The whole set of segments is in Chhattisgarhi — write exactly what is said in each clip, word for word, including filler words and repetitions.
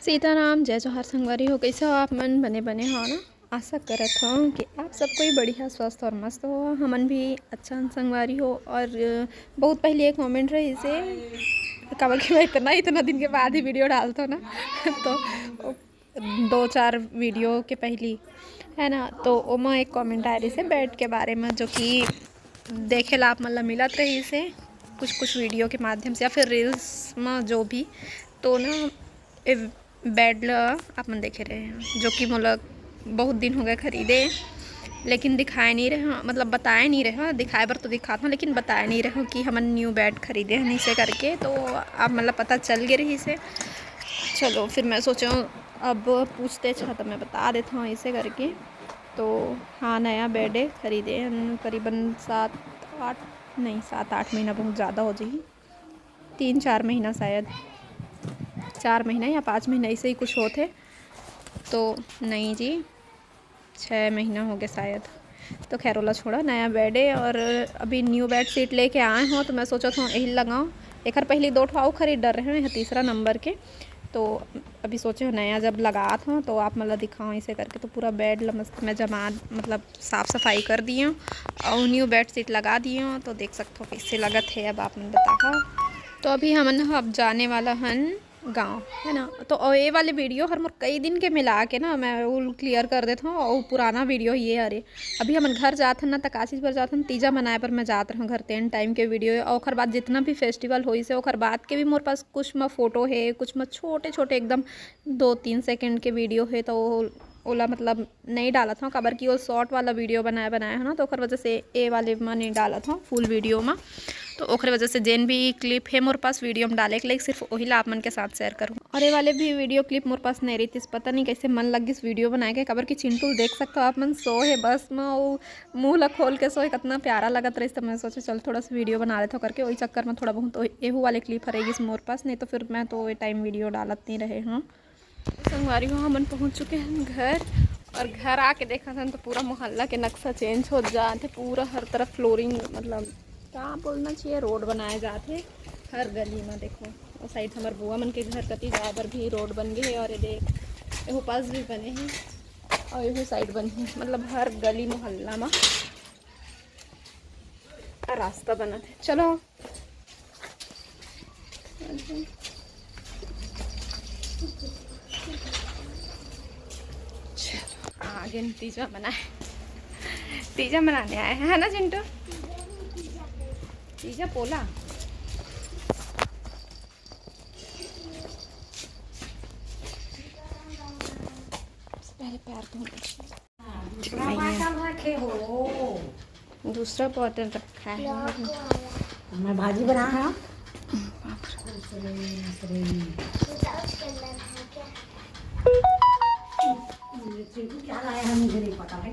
सीताराम, जय जोहार संगवारी हो। कैसे हो आप मन? बने बने हो ना? आशा करत हो कि आप सब कोई बढ़िया, स्वस्थ और मस्त हो। हमन भी अच्छा हन संगवारी हो। और बहुत पहले एक कमेंट रहिसे, काबर कि मैं इतना इतना दिन के बाद ही वीडियो डालत हो ना तो दो चार वीडियो के पहली, है ना, तो ओमा एक कमेंट आए रहिसे बेड के बारे में, जो कि देखे ला आप मन ला मिलत रहिसे कुछ कुछ वीडियो के माध्यम से या फिर रील्स में, जो भी। तो ना, ए बेड ला आप मन देखे रहे हैं, जो कि मोला बहुत दिन हो गए खरीदे, लेकिन दिखाए नहीं रहे, मतलब बताए नहीं रहे। दिखाए बर तो दिखात हूँ, लेकिन बताए नहीं रहे कि हमन न्यू बेड खरीदे हैं इसे करके। तो आप मन ला पता चल गए रहिसे। चलो, फिर मैं सोचा अब पूछते अच्छा तो मैं बता देता हूँ इसे करके। तो हाँ, नया बेड है, खरीदे हैं करीबन सात आठ, नहीं, सात आठ महीना बहुत ज़्यादा हो जाही, तीन चार महीना शायद, चार महीना या पाँच महीना ऐसे ही कुछ होत हे। तो नहीं जी, छः महीना हो गया शायद। तो खैर, ओला छोड़ा, नया बेड है और अभी न्यू बेड शीट लेके आए हो, तो मैं सोचत हूँ यही लगाऊँ। एकर पहली दो ठो अउ खरीद डर रहे हैं, यह तीसरा नंबर के। तो अभी सोचे हो नया जब लगात हो तो आप मन ला दिखाऊँ इसे करके। तो पूरा बेड ला मस्त मैं जमा, मतलब साफ सफाई कर दिए हूँ और न्यू बेड शीट लगा दिए हूँ। तो देख सकते हो कैसे लगत है, अब आप मन बताओ। तो अभी हमन ह अब जाने वाला हन गाँव, है ना। तो अउ ये वाले वीडियो हर मोर कई दिन के मिला के ना मैं वो क्लियर कर देत हूँ। और पुराना वीडियो ये हरे, अभी हमन घर जात हन ना, त का चीज बर जात हन, तीजा मनाए बर मैं जात रहूँ घर। तेन टाइम के वीडियो और ओखर बाद जितना भी फेस्टिवल होइस हे ओखर बाद के भी मोर पास कुछ म फोटो हे, कुछ म छोटे छोटे एकदम दो तीन सेकंड के वीडियो हे, तो ओला मतलब नहीं डालत हूँ, काबर कि वो शॉर्ट वाला वीडियो बनाए बनाए हो ना, तो ओकर वजह से ए वाले में नहीं डालत हूँ फुल वीडियो में। तो ओकरे वजह से जेन भी क्लिप है मोर पास वीडियो में डाले के लाइक, सिर्फ वही ला आप मन के साथ शेयर करूँ। और ये वाले भी वीडियो क्लिप मोर पास नहीं रहितिस, पता नहीं कैसे मन लग गिस वीडियो बनाए के, काबर कि चिंटू देख सकते हो आप मन सो है बस में, वो मुंह ला खोल के सो है, कितना प्यारा लगत रहिस। तो मैं सोचे चल थोड़ा सा वीडियो बना लेता हूँ करके, वही चक्कर में थोड़ा बहुत एहू वाले क्लिप हर रह गिस मोर पास, नहीं तो फिर मैं तो ये टाइम वीडियो डालत नहीं रहे हूँ। संगवारी हो, हमन पहुंच चुके हैं घर। और घर आके देखत हन तो पूरा मोहल्ला के नक्शा चेंज हो जात हे, पूरा हर तरफ फ्लोरिंग, मतलब का बोलना चाहिए, रोड बनाए जात हे हर गली में। देखो, वो साइड हमर बुआ मन के घर कती जाए बर भी रोड बन गए हे। और ये देख, एहू पास भी बने हे और एहू साइड बने हे, मतलब हर गली मोहल्ला में रास्ता बनत हे। चलो, आगे तीजा मनाए, तीजा मनाने आए हैं, है ना चिंटू? तीजा पोला। पहले पैर धो लीजिए। दूसरा बॉटल रखा है। मैं भाजी बना है। बाप रे। चिंटू क्या लाया है, मुझे नहीं पता भाई।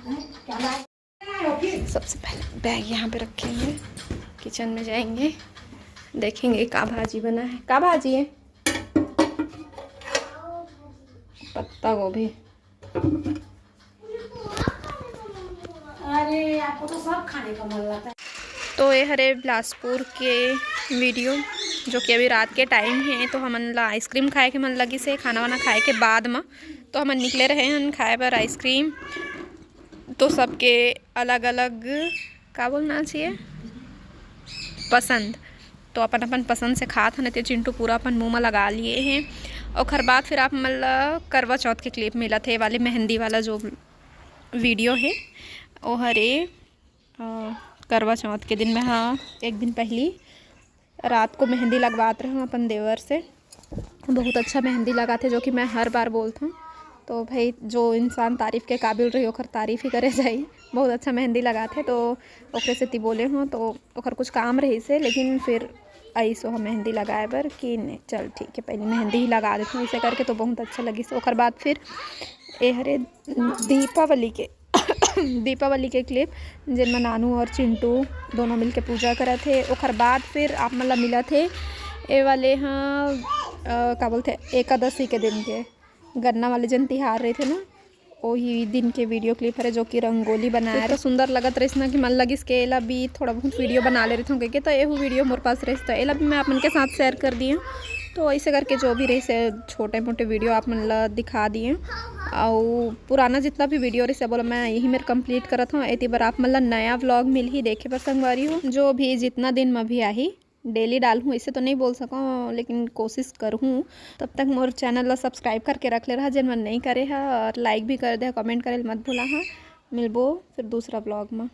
हैं? क्या लाया? सबसे पहले बैग यहाँ पे रखेंगे, किचन में जाएंगे, देखेंगे का भाजी बना है। का भाजी है? पत्ता गोभी। अरे, आपको तो सब खाने का मन लगता है। तो ये हरे बिलासपुर के वीडियो, जो कि अभी रात के टाइम है, तो हमन ला आइसक्रीम खाए के मन लगिस हे खाना वाना खाए के बाद में। तो हमन निकले रहे हन खाए बर आइसक्रीम। तो सबके अलग अलग, का बोलना चाहिए, पसंद। तो अपन अपन पसंद से खात हन। ते चिंटू पूरा अपन मुंह में लगा लिए हे। ओखर बाद फिर आप मन ला करवा चौथ के क्लिप मिलत हे, वाले मेहंदी वाला जो वीडियो हे, ओ हरे, अ, करवा चौथ के दिन में, हाँ, एक दिन पहली रात को मेहंदी लगवात रहूँ अपन देवर से। बहुत अच्छा मेहंदी लगाथे, जो कि मैं हर बार बोलत हूँ। तो भाई, जो इंसान तारीफ के काबिल रही, ओकर तारीफ ही करे जाई। बहुत अच्छा मेहंदी लगाथे, तो ओकरे सेती बोले हूँ। तो ओकर कुछ काम रहिस हे, लेकिन फिर आइस ओह मेहंदी लगाए बर कि नहीं, चल ठीक है, पहले मेहंदी ही लगा देते हैं, इसे करके तो बहुत अच्छा लगिस। ओकर बाद फिर ए हरे दीपावली के दीपावली के क्लिप, जेन में नानू और चिंटू दोनों मिलके पूजा करत हे। ओकर बाद फिर आप मन ला मिलत हे ए वाले, हाँ, अ, का बोलथे, एकादशी के दिन के गन्ना वाले जेन तिहार रहिथे ना, ओही दिन के वीडियो क्लिप हरे, जो कि रंगोली बनाए रहे। तो सुंदर लगत रहिस ना, कि मन लगिस के एला भी थोड़ा बहुत वीडियो बना ले रहिथों कहिके। तो एहू वीडियो मोर पास रहिस, तो एला भी मैं आप मन के साथ शेयर कर दिए। तो ऐसे करके जो भी रहिस, छोटे मोटे वीडियो आप मन ला दिखा दिए। अउ पुराना जितना भी वीडियो रहिस, बोला मैं यही मेर कंप्लीट करत हूँ। एती बर आप मन ला नया व्लॉग मिलही देखे बर संगवारी हो, जो भी जितना दिन में भी आही, डेली डालहूँ, ऐसे तो नहीं बोल सकूँ, लेकिन कोशिश करहूँ। तब तक मोर चैनल ला सब्सक्राइब करके रख ले रहा, जेन मन नहीं करे हा, और लाइक भी कर दे, कमेंट करे ल मत भूला हा। मिलबो फिर दूसरा व्लॉग में।